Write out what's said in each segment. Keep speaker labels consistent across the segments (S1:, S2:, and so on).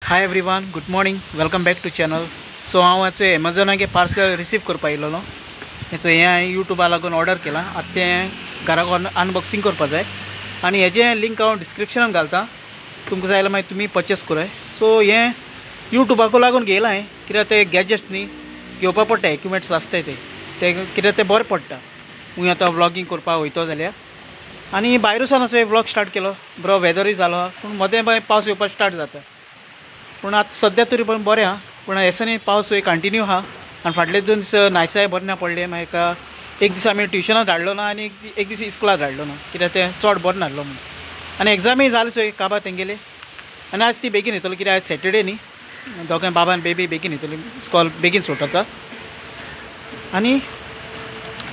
S1: Hi everyone, good morning, welcome back to channel. So हांव आतां एमेझॉनागे parcel receive करपा येयलेलो. हेचो हें हांवें यूट्यूबा लागून ऑर्डर केलां. आतां तें घराक अनबॉक्सिंग करपा जाय आनी हेजें लिंक हांव डिस्क्रिप्शनान घालता, तुमकां जाय जाल्यार मागीर तुमी पर्चेस कराय. सो हें यूट्यूबाक लागून घेयलां हांवें, कित्याक ते गॅजेट्स न्ही घेवपा पडटा, इक्विपमेंट्स आसताय ते कित्याक ते बरें पडटा. खंय आतां व्लॉगींग करपाक वयतो जाल्यार आनी भायर वचून असो व्लॉग स्टार्ट केलो. बरो वेदरूय जालो, पूण मदें मागीर पावस येवपाक स्टार्ट जाता. पूण आतां सद्या तरी पण बरें आहा, पूण हेसांनी पावस कंटिन्यू आहा आनी फाटले 2 दीस नायसाय बरें ना पडलें. मागीर एक दीस आमी ट्युशनाक धाडलो ना आनी एक दीस इस्कुलाक धाडलो ना, कित्याक तें चड बरें नासलो म्हणून. आनी एग्जामीय जाली चोय काबार तेंगेली. आनी आज ती बेगीन येतली, कित्याक आज सॅटर्डे न्ही, दोगांय बाबा आनी बेबी बेगीन येतली, इस्कॉल बेगीन सोडटा. आनी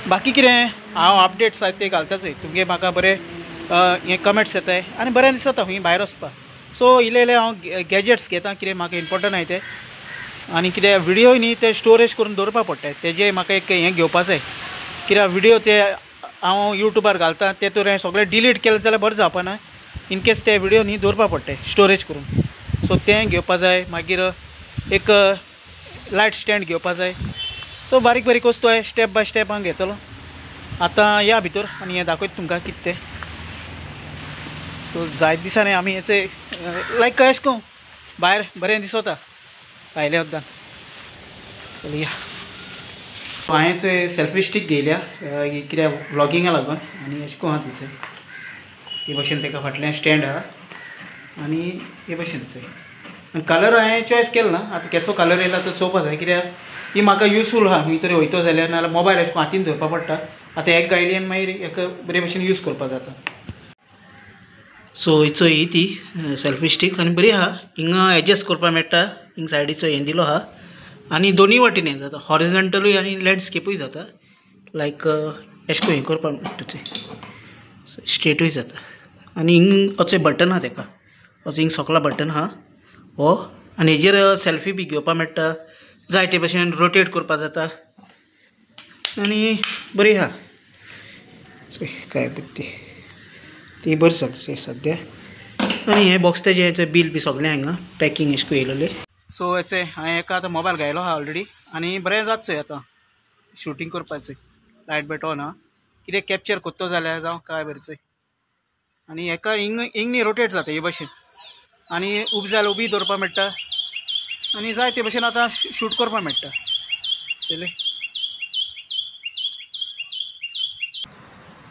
S1: बाकी कितें हांव अपडेट्स आसा ते घालता चोय, तुमगे म्हाका बरें हे कमेंट्स येताय आनी बरें दिसता खंय भायर वचपाक. सो इल्ले इल्ले हांव गॅजेट्स घेता, कितें म्हाका इम्पोर्टंट आहाय ते. आनी कितें विडियो न्ही ते स्टोरेज करून दवरपा पडटा, तेजें म्हाका एक हें घेवपा जाय, कित्याक विडियो ते हांव यूट्यूबार घालता ते तर हांवें सगळें डिलीट केलें जाल्यार बरें जावपा ना, इनकेस ते विडियो न्ही दवरपा पडटा स्टोरेज करून. सो तें घेवपा जाय. मागीर एक लायट स्टँड घेवपा जाय. सो बारीक बारीक वस्तू आहाय, स्टेप बाय स्टेप हांव घेतलो. आतां या भितर आनी हें दाखयता तुमकां कितें तें. सो जायते दिसांनी आमी हेचे लायक अशें करून भायर बरें दिसता भायल्या वखदान. चल या. हांवें चोय सेल्फी स्टीक घेयल्या कित्याक व्लॉगिंगा लागून. आनी अशें करून आहा तिचें हे भशेन, तेका फाटल्यान स्टँड आहा आनी हे भशेन चोय. आनी कलर हांवें चॉयस केलो ना, आतां केसो कलर येयला तो चोवपा जाय, कित्याक ही म्हाका युजफूल आहा. खंय तरी वयतो जाल्यार नाजाल्यार मोबायल अशें हातीन धरपा पडटा. आतां एक गायली आनी मागीर हेका बरे भशेन यूज करपा जाता. सो हिचो ही ती सेल्फी स्टीक आनी बरी आहा. हिंगा एडजस्ट करपाक मेळटा, हिंग सायडीचो हें दिलो आहा आनी दोनूय वाटेन हें जाता, हॉरिझॉन्टलूय आनी लँडस्केपूय जाता. लायक अशें करून हें करपाक मेळटा, सो स्ट्रेटूय जाता. आनी हिंग असो बटन आहा तेका, असो हिंग सकला बटन आहा हो, आनी हेजेर सेल्फी बी घेवपाक मेळटा, जाय ते भशेन रोटेट करपाक जाता आनी बरी आहा. काय ती ती बरी जाता सद्या. आनी हें बॉक्स तेजें हेचें बील बी सगळें हांगा पॅकिंग अशें करून येयलेलें. सो हेचें हांवें एका आतां मोबायल घायलो आहा ऑलरेडी आनी बरें जाता चोय आतां शुटींग करपाचें. लायट बेट ऑन आहा, कितें कॅप्चर करतो जाल्यार जावं काय बरें चोय. आनी हेका हिंग हिंग न्ही रोटेट जाता हे भशेन आनी उब जाल्यार उबी दवरपाक मेळटा आनी जाय ते भशेन आतां शूट करपाक मेळटा. चले.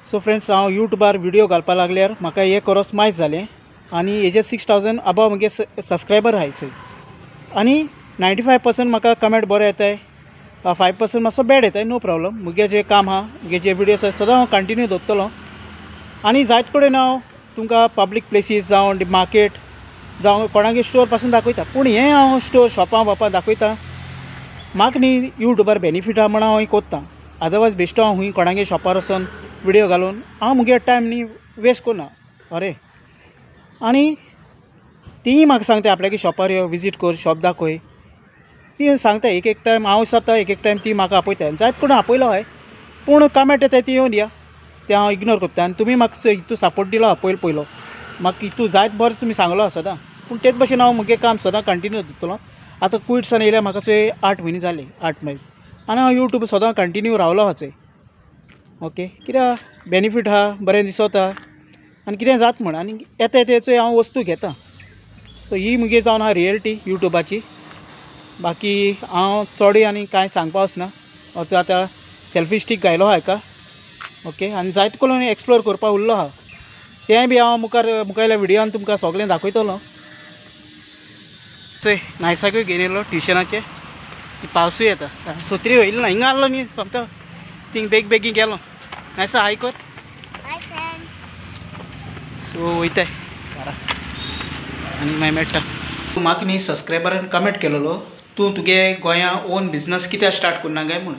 S1: सो फ्रेंड्स, हांव यूट्यूबार विडियो घालपाक लागल्यार म्हाका एक कोरस मायज जालें आनी हेजे 6000 अबाव म्हगे सबस्क्रायबर आहाय चोय. आनी 95% म्हाका कमेंट बरे येताय, 5% मातसो बॅड येताय, नो प्रॉब्लम. म्हगे जें काम आहा, म्हगे जे विडियोस आसा सदां हांव कंटिन्यू दवरतलो. आनी जायत कडेन हांव तुमकां पब्लीक प्लेसीस जावं मार्केट जावं कोणागे स्टोर पासून दाखयता, पूण हें हांव स्टोर शॉपां वापां दाखयता. म्हाका न्ही यूट्यूबार बेनिफीट आहा म्हण हांव हें कोत्ता, अदरवायज बेश्टो हांव खूंय कोणागे शॉपार वचोन विडियो घालून हांव म्हगे टायम न्ही वेस्ट करना. अरे आनी तीय म्हाका सांगता आपल्यागे शॉपार यो, विजीट कर, शॉप दाखय. ती सांगता एक एक टायम हांव जाता, एक एक टायम ती म्हाका आपयता. जायत कोण आपयलो हांवें, पूण कमेंट येता ती येवन या तें हांव इग्नोर करता. आनी तुमी म्हाका हितू सपोर्ट दिलो आहा पयलो पयलो, म्हाका हितू जायत बरें तुमी सांगलो आहा सदां, पूण तेच भशेन हांव म्हगे काम सदां कंटिन्यू दवरतलो. आतां कोविडसान येयल्यार म्हाका चोय 8 म्हयने जाले, 8 म्हयने, आनी हांव यूट्यूब सदां कंटिन्यू रावलो आहा चोय. ओके, कित्याक बेनिफीट आहा, बरें दिसता आनी कितें जाता म्हण आनी येता येता चोय हांव वस्तू घेता. सो ही मुगे जावन आहा रियलिटी यूट्यूबाची. बाकी हांव चडूय आनी कांय सांगपा वचना. असो आतां सेल्फी स्टीक घायलो आहा हेका. ओके, आनी जायते करून एक्सप्लोर करपाक उरलो आहा, तेंय बी हांव मुखार मुखायल्या विडियोन तुमकां सगळें दाखयतलो. चोय नायसाकूय घेवन येयलो ट्युशनाचें, पावसूय येता, सत्री वयली ना, हिंगा आहलो न्ही सोमतो थिंग बेग बेगीन गेलो. नायसा हाय कर.
S2: Hi friends.
S1: सो वयताय घरा आनी मागीर मेळटा. म्हाका न्ही सबस्क्रायबरान कमेंट केलेलो, तूं तुगे गोंया ओन बिजनस कित्याक स्टार्ट करना काय म्हूण.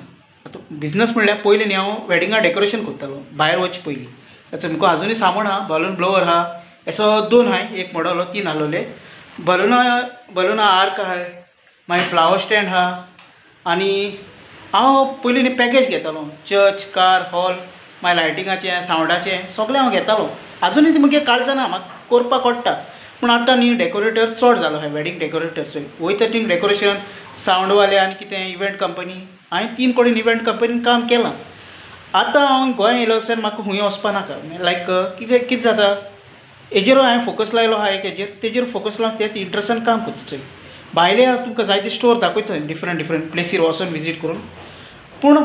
S1: आतां बिजनस म्हणल्यार पयलीं न्ही हांव वेडिंगा डेकोरेशन करतालो भायर वचचे पयलीं. ताचो म्हाका आजुनूय सामान आहा, बलून ब्लोवर आहा, असो 2 आहाय, एक मॉडल 3 आहलोले. बलूना आर्क आहाय, मागीर फ्लावर स्टँड आहा. आनी हांव पयलीं न्ही पॅकेज घेतालो, चर्च, कार, हॉल, मागीर लायटिंगाचें, सावंडाचें सगळें हांव घेतालो. आजुनूय तें म्हगे काळजान आहा, म्हाका करपाक कळटा. पूण आतां न्ही डेकोरेटर चड जालो आहा वेडींग डेकोरेटर वयता थिंग डेकोरेशन सावंडवाले आनी कितें इव्हेंट कंपनी. हांवें 3 कडेन इव्हेंट कंपनीन काम केलां. आतां हांव गोंया येयलो सर म्हाका खूंय वचपा नाका. लायक कितें कितें जाता हेजेर हांवें फोकस लायलो आहा एक हेजेर तेजेर फोकस लावन तेच इंट्रस्टान काम करता चोय. भायले तुमकां जायते स्टोर दाखयता डिफरंट डिफरंट प्लेसीर वचोन विजीट करून. पूण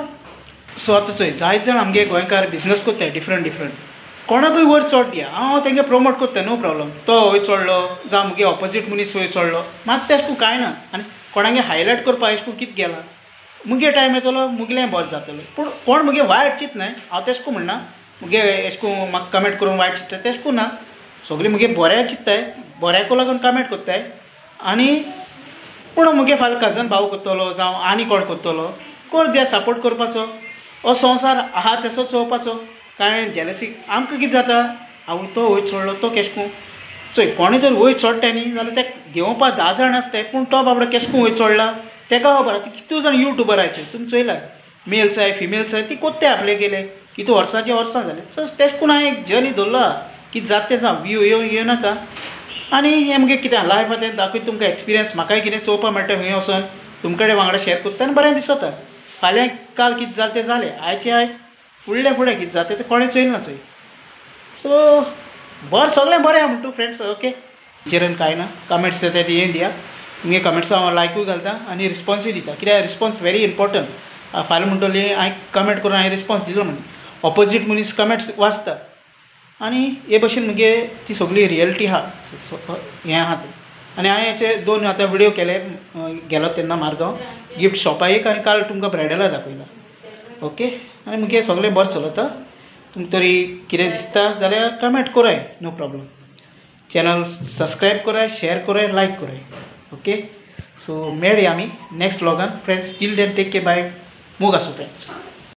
S1: सो आतां चोय जायते जाण आमगे गोंयकार बिजनस करताय डिफरंट डिफरंट. कोणाकूय वयर चड दिया हांव तेंगे प्रमोट करता नो प्रॉब्लम. तो वयर चडलो जावं मुगे ऑपोजीट मनीस वयर चडलो म्हाका तें अशें कांय ना. आनी कोणागे हायलायट करपाक अशें कितें गेलां मुगे टायम येतलो मुगलें बरें जातलें. पूण कोण मुगे वायट चिंतनाय हांव तेश कोन्न म्हणना मुगे अशें करून म्हाका कमेंट करून वायट चिंत्ताय तेश कोन्न ना. सगळें मुगे बऱ्या चिंत्ताय बऱ्याक लागून कमेंट करताय. आनी पूण मुगे फाल्यां कजन भाव करतलो जावं आनी कोण करतलो कर द्या सपोर्ट करपाचो. हो संवसार आहा तसो चोवपाचो कांय जेलसी आमकां कितें जाता हांव तो वयर चडलो तो केश करून चोय कोणूय जर वयर चडटा न्ही जाल्यार ते घेवपाक 10 जाण आसताय पूण तो बाबडो केश करून वयर चडला तेका खबर आतां कितू जाण यूट्यूबर आयचे तुमी चोयला मेल्स आहाय फिमेल्स आहाय ती कोत्ताय आपले गेले कितू वर्सांची वर्सां जाली. सो तेश करून हांवें एक जर्नी दवरलो आहा कितें जाता तें जावं व्यू येवं येवं नाका. आनी हें मुगे कितें लायफ आहा तें दाखयता तुमकां एक्सपिरियन्स म्हाकाय कितें चोवपाक मेळटा खंय वचोन तुमकडे वांगडा शेयर करता आनी बरें दिसता. फाल्यां काल कितें जालें तें जालें आयचें आयज फुडलें फुडें कितें जाता तें कोणें चोयलें ना चोय. सो बरें सगळें बरें आहा म्हणटा फ्रेंड्स ओके. हेचेर कांय ना कमेंट्स येता ते येवन दिया तुमगे कमेंट्सां हांव लायकूय घालता आनी रिस्पोन्सूय दिता कित्याक रिस्पोन्स व्हेरी इम्पोर्टंट. फाल्यां म्हणटली हांवें कमेंट करून हांवें रिस्पोन्स दिलो म्हणून ऑपोजीट मनीस कमेंट्स वाचता. आनी हे भशेन मुगे ती सगळी रियलिटी आहा हें आहा तें. आनी हांवें हेचे 2 आतां विडियो केले गेलो तेन्ना मारगांव गिफ्ट शॉपा एक आनी काल तुमकां ब्रायडला दाखयला ओके. आनी मुगे सगळें बरें चलता. तुमकां तरी कितें दिसता जाल्यार कमेंट कराय नो प्रॉब्लम. चॅनल सबस्क्रायब कराय शेयर कराय लायक कराय ओके. सो मेळया आमी next व्लॉगान friends. Till then take care bye. मोग आसूं फ्रेंड्स.